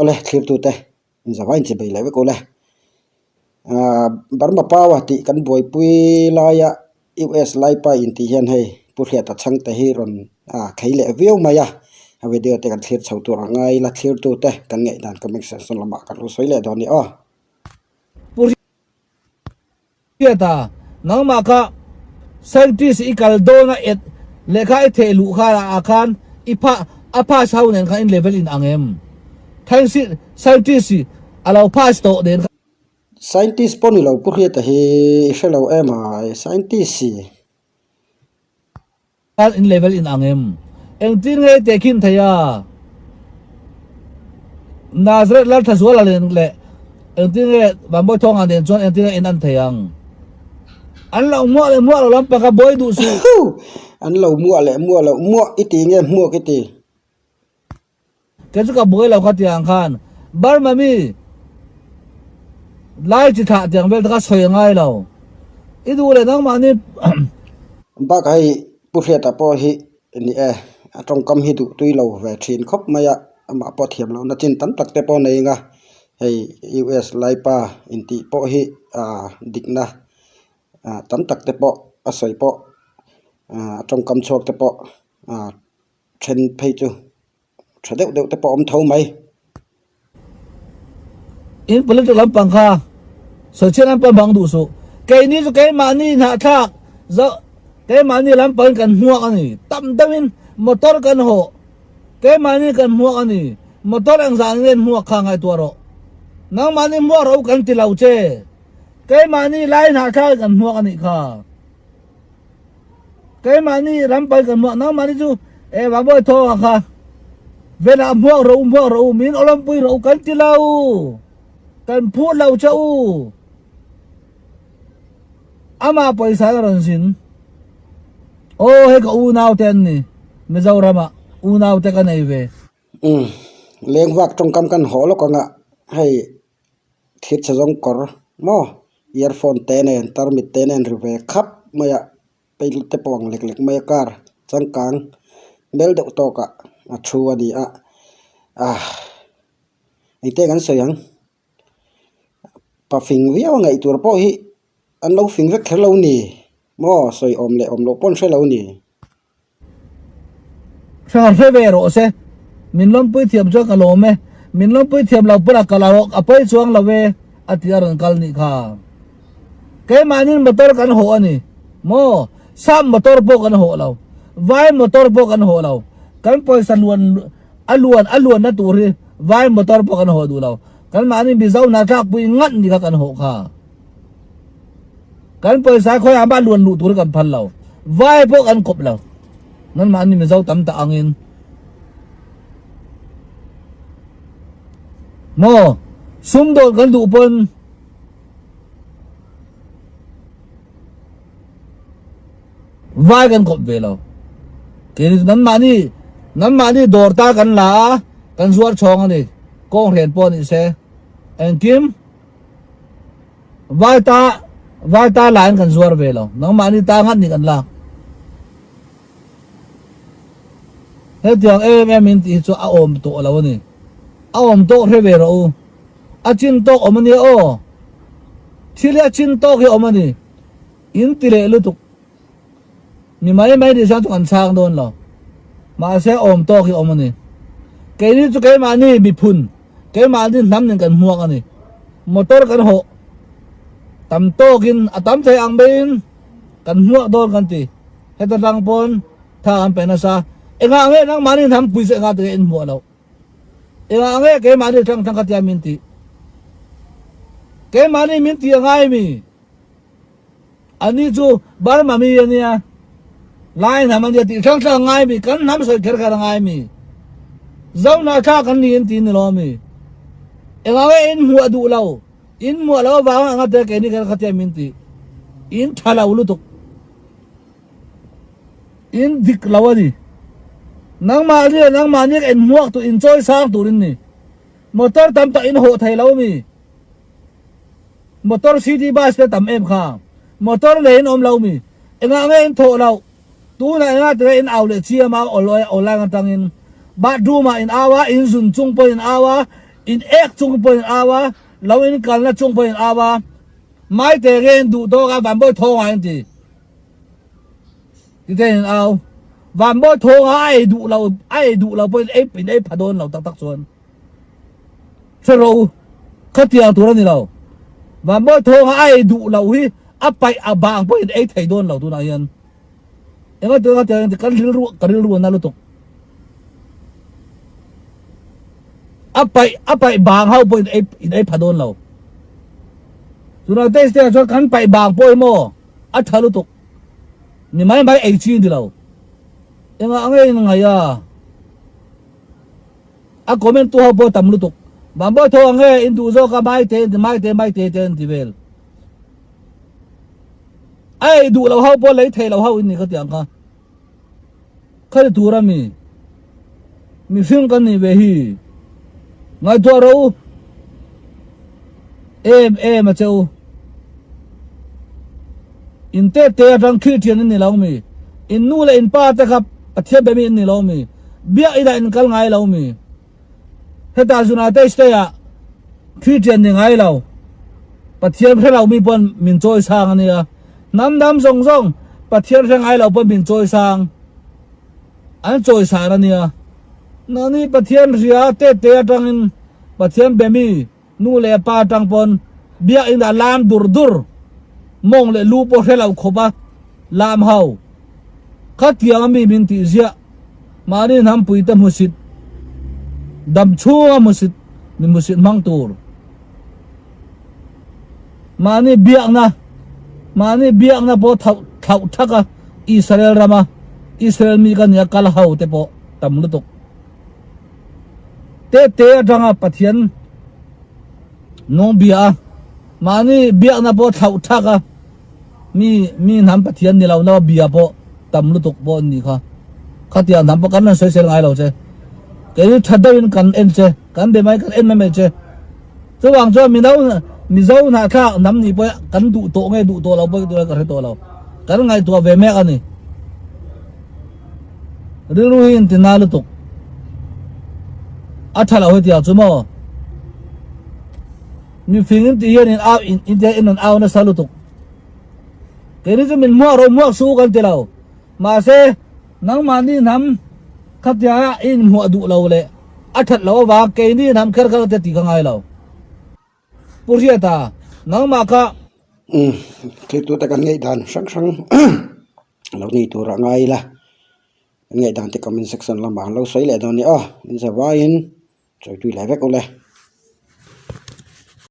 Awle thlirtute inzavai inchibei leh vek ule. Ahh Burma power tih kan buaipui laia US Laipa intih hian hei Pu Hriata chhangte hi rawn ah khei leh viau mai a, a video te kan thlir chho tur ang ngai ila thlirtute kan ngaihdan comment section lamah kan lo sawi leh dawn a ni aw. Pu Hriata, nangmah kha scientist i kal dawn a et lehkha i theh luh kha ah khan i pha a pass ho nen khan in level in ang em? Scientist i a lo pass tawh nen khan. Scientist pawh ni lo Pu Hriata hi i hre lo em a, scientist i. Khan in level in ang em? Engtin nge i tehkhin thei a? Nazareth Lalthazuala nen leh engtin nge Vanbawi Thawngah nen chuan engtin nge in an thei ang? An lo muah leh muah lo lampang kha buai duh suh. An lo muah leh muah loh muah i ti nge hmuak i ti? Kei chu ka buai lo kha tiang khan Burma mi lai chi thlah tiang vel te kha sawi a ngai lo. I duh leh nangmahni. Bakah hei Pu Hriata pawh hi ni e, a tawngkam hi duh tui lo ve thin khawp mai a, amah pawh thiam lohna chin tam tak te pawh nei anga hei US Laipa intih pawh hi ah dikna ah tam tak te pawh a sawi pawh ah a tawngkam chhuak te pawh ah. Then phei chu tha deuh deuh te pawh a awm tho mai. In politics lampang kha sawichhiat lampang bang duh suh. Keini chu keimahni hnahthlak zo keimahni lampangin kan hmuak a ni. Tam deuhin motor kan hawh keimahni kan hmuak a ni. Motor engzah nge hmuak kha ngaihtuah rawh. Nangmahni hmuak rawh u kan ti lo che. Keimahni lai hnahthlak kan hmuak a nih kha. Keimahni ram pai kan hmuak nangmahni chu e Vangbawi thaw a kha venah hmuak rawh u hmuak rawh u min awlawmpui rawh u kan ti lo kan phut lo che u ama pawisa a rawn zin aw hei ka unau te an ni Mizoram ah unau te ka nei ve. Umm lengvak tawngkam kan haw lawk anga hei thir chhe zawng kawr maw earphone te nen tarmit te nen ri ve khap mai a peihlo te pawh ang lek lek mai a car changkang bel deuh tawk ah a thu a ni a ah engte kan sawi ang pafing viau a ngaih tur pawh hi an lo fing vek kher lo ni maw sawi awm leh awm loh pawh an hre lo ni. Hra hre ve rawh se. Min lawmpui thiam chuan ka lawm e. Min lawmpui thiam lo pawn a kal a a pawi chuang lo e a ti a rawn kal nih kha. Keimahnin motor kan hawh a ni maw? Sap motor pawh kan hawh lo. Vai motor pawh kan hawh lo. Kan pawisa luan a luan a luanna tur hi vai motor pawh kan hawh duh lo. Kan mahni Mizo hna tlakpui ngat ni kha kan hawh kha. Kan pawisa khawi ah mah luan luh tur kan phal lo. Vai pawh kan kawp lo. Nan mahni Mizo tam tak angin. Maw sumdawn kan duh pawn vai kan kawp ve lo. Keini chu nan mahni nan mahni dawr ta kan la a kan zuar chhawng a ni. Kawng hren pawh ni se. Engkim Vai ta vai ta la in kan zuar ve lo nangmahni ta ngat ni kan lak hetiang em em in tih hi chu a awm tawh lo a ni a awm tawk hre ve rawh u a chin tawk awm a nia aw thil hi a chin tawk hi awm a ni in ti leh lutuk Mi mai mai nih chuan chu kan chhang dawn lo. Mahse awm tawk hi awm a ni. Keini chu keimahni miphun, keimahni hnam nen kan hmuak a ni. Motor kan hawh tam tawkin a tam thei ang beiin kan hmuak dawn kan ti. Heta tang pawn tha kan pe nasa. Engah nge nangmahni hnam pui chu engah tinge in hmuah loh? Engah nge keimahni tlang tlang kha tia min tih? Keimahni min tih a ngai mi? Ani chu Burma mi a nia, Lai hnam a nia tih hrang hrang a ngai mi, kan hnam sawi kher kher a ngai mi. Zohnahthlak kan ni in ti ni lo mi. Engah nge in hmuah duh lo, in hmuah lo avanga anga te keini kher kha tia min ti. In tha lo lutuk. In dik lo a ni. Nangmah nia nangmah nia in hmuak tur in chawi sang tur in ni. Motor tam tak in hawh thei lo mi. Motor city bus te tam em kha. Motor nei in awm lo mi. Engah nge in thawh loh? Tunah engah tireh in au leh chiam a awlai atangin. Bathroom ah in au a, in zun chung pawhin in au a. In ek chung pawh in au a, lo in kalna chung pawh in au a, Maite nge in duh tawk a Vanbawi thawngah in ti. Ti te in au. Vanbawi thawngah a ei duh lo, a ei duh lo pawh in ei in ei pha dawn lo tak tak chuan. Hre rawh u, khatiang tur a ni lo. Vanbawi thawngah a ei duh lo hi a paih a bang pawh in ei thei dawn lo tunah hian. Enga te enga te kan rilru ka rilru na lutuk. A paih a paih bang ho pawh in ei in ei pha dawn lo. Tunah te te chuan kan paih bang pawh hi maw a tha lutuk. Ni mai mai ei chi ni lo. Enga ange in ngai a. A comment tu ho pawh tam lutuk. Bambawi tho ange in duh zawk a mai te mai te mai te te an ti vel. A ei duh lo ho pawh lei thei lo ho in ni ka ti ang kha. Khali tur a mi. Mihring kan nih ve hi. Ngaihtuah rawh u. Em em a che u. In te te atang khi thian in ni lo mi. In nu leh in pa te kha Pathian be mi in ni lo mi. Biak inah in kal ngai lo mi. Heta United States ah Christian ni ngai lo, Pathian hre lo mi pawn min chawi sang a nia. Hnam dam zawng zawng Pathian hre ngai lo pawn min chawi sang, an chawi san a nia. Nangni Pathian hria te te atangin Pathian be mi Nu leh pa atang pawn biakinn ah lam dur dur, mawng leh lu pawh hre lo khawp a lam ho. Khatiang a mi min tih ziah, mahni hnampui te hmusit, dam chhunga hmusit mi hmusit hmang tur. Mahni biakna, mahni biakna pawh thlauh thlauh thak a Israel rama Israel mi ka nia kal ho te pawh tam lutuk. Te te atanga Pathian nung bia a, mahni biakna pawh thlauh thak a, mi mi hnam Pathian ni lo na bia pawh tam lutuk pawh an nih kha. Khatiang hnam pawh kan rawn sawisel ngai lo che. Keini tha deuhin kan en che, kan be mai kan en mai mai che. Chuvang chuan Mino Mizo hnahthlak hnam nih pawh kan duh tawh nge duh tawh lo pawh ka hre tawh lo. Kan ngaihtuah ve mek a ni. Rilru hi in ti na lutuk. A tha lo hetiang chu maw. Mi fing in ti hian in au in in in an au nasa lutuk. Keini chu min hmuak ro hmuak su kan ti lo. Mahse nangmahni hnam khatia in hmuah duh lo leh a that lo avang keini hnam kher kher te ti ka ngai lo. Pu Hriata, nangmah kha. Umm, thiltute kan ngaihdan hrang hrang lo nei turah ngai ila, kan ngaihdan te comment section lamah an lo sawi leh dawn a ni aw, in zavaiin sawi tui leh vek ule.